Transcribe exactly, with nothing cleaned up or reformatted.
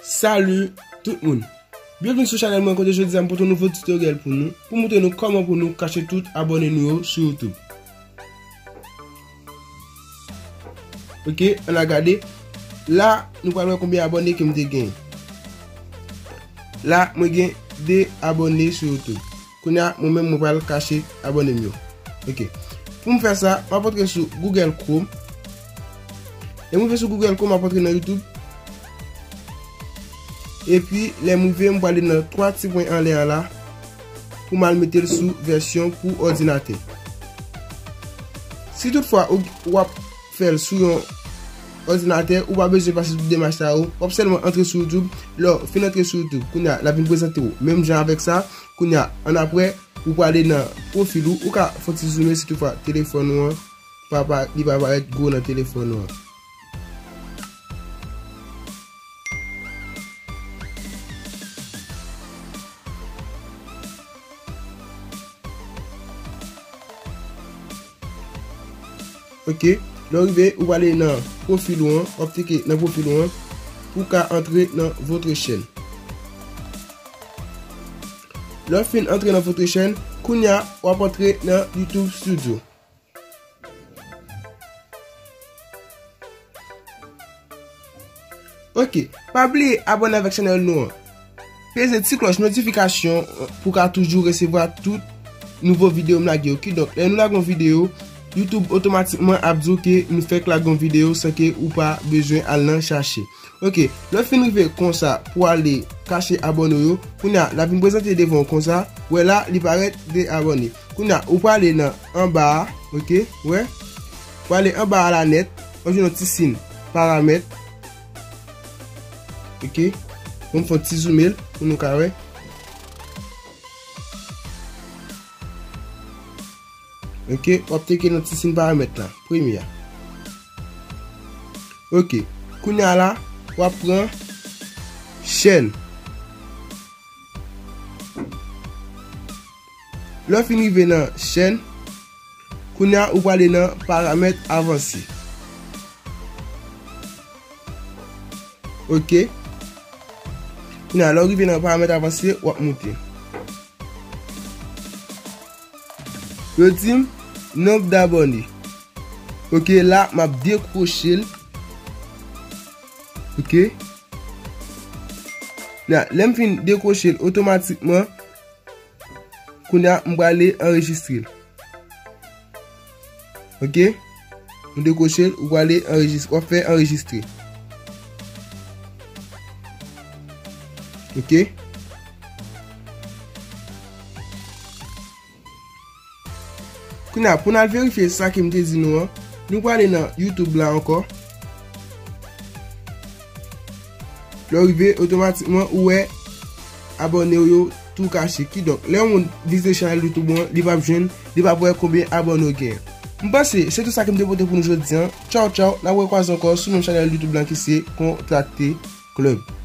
Salut tout moun! Byenvni sou chanèl mwen kote jodi a m pote yon nouvo tutoriel pou nou, pou montre nou kòman pou nou kache tout abòne nou yo sou YouTube. Ok, ann al gade. La, nou pral wè konbyen abòne ke m te gen. La, mwen gen de abòne sou YouTube. Kounye a, mwen menm, mwen pral kache abòne m yo. Ok. Pou m fè sa, m ap antre sou Google Chrome. Lè m rive sou Google Chrome, m ap antre nan YouTube. Epi, lè m rive, m prale nan twa ti pwen anlè a la pou m al mete l sou vèsyon pou òdinatè. Si toutfwa ou, w ap fè l sou yon òdinatè, ou pa bezwen pase tout demach sa yo. W ap sèlman antre sou YouTube. Lè w fin antre sou YouTube, kounye a, l ap vin prezante w menm jan avèk sa. Kounye a, annapre, ou prale nan pwofil ou. Ou ka fè yon ti zoome si toutfwa telefòn ou an pa, pa, li pa parèt gwo nan telefòn ou an. Ok, lè w rive, ou prale nan pwofil ou an, w ap klike nan pwofil ou an, pou w ka antre nan Votre chaîne. Lè w fin antre nan Votre chaîne, kounye a, w ap antre nan YouTube Studio. Ok, pa bliye abòne avèk chanèl nou an. Peze ti klòch notifikasyon pou w ka toujou resevwa tout nouvo videyo m lage yo. Kidonk, lè nou lage yon videyo, YouTube otomatikman ap di w ke nou fèk lage yon videyo san ke ou pa bezwen al nan chache. Ok, lè w fin rive konsa pou ale kache abòne w yo, kounye a, l ap vin prezante devan w konsa, wè la, li parèt de abòne. Kounye a, ou prale nan anba a, ok, wè, ou prale anba a la nèt, w ap jwenn yon ti siy paramèt. Ok, bon, m fè yon ti zoome l pou nou ka wè. Ok, w ap klike nan ti siy paramèt la, premye a. Ok, kounye a la, w ap pran chèn. Lè w fin rive nan chèn, kounye a ou prale nan paramèt avanse. Ok. Kounye a, lè w rive nan paramèt avanse, w ap moute. Yo di m nonb dabòne. Ok, la, m ap dekwoche l. Ok. La, lè m fin dekwoche l otomatikman, kounye a, m prale anrejistre l. Ok? M dekwoche l, ou prale anrejis-, w ap fè anrejistre. Ok? Kounye a, pou n al verifye sa ke m te di nou an, nou prale nan YouTube la ankò. Lè w rive, otomatikman, ou wè abòne w yo tou kache. Kidonk, lè yon moun vizite chanèl YouTube mwen, li p ap jwenn, li p ap wè konbyen abòne w genyen. M panse, se tout sa ke m te pote pou nou jodi an. Tchaw, tchaw, n ap rekwaze ankò sou menm chanèl YouTube lan ki se Kontrakte Club.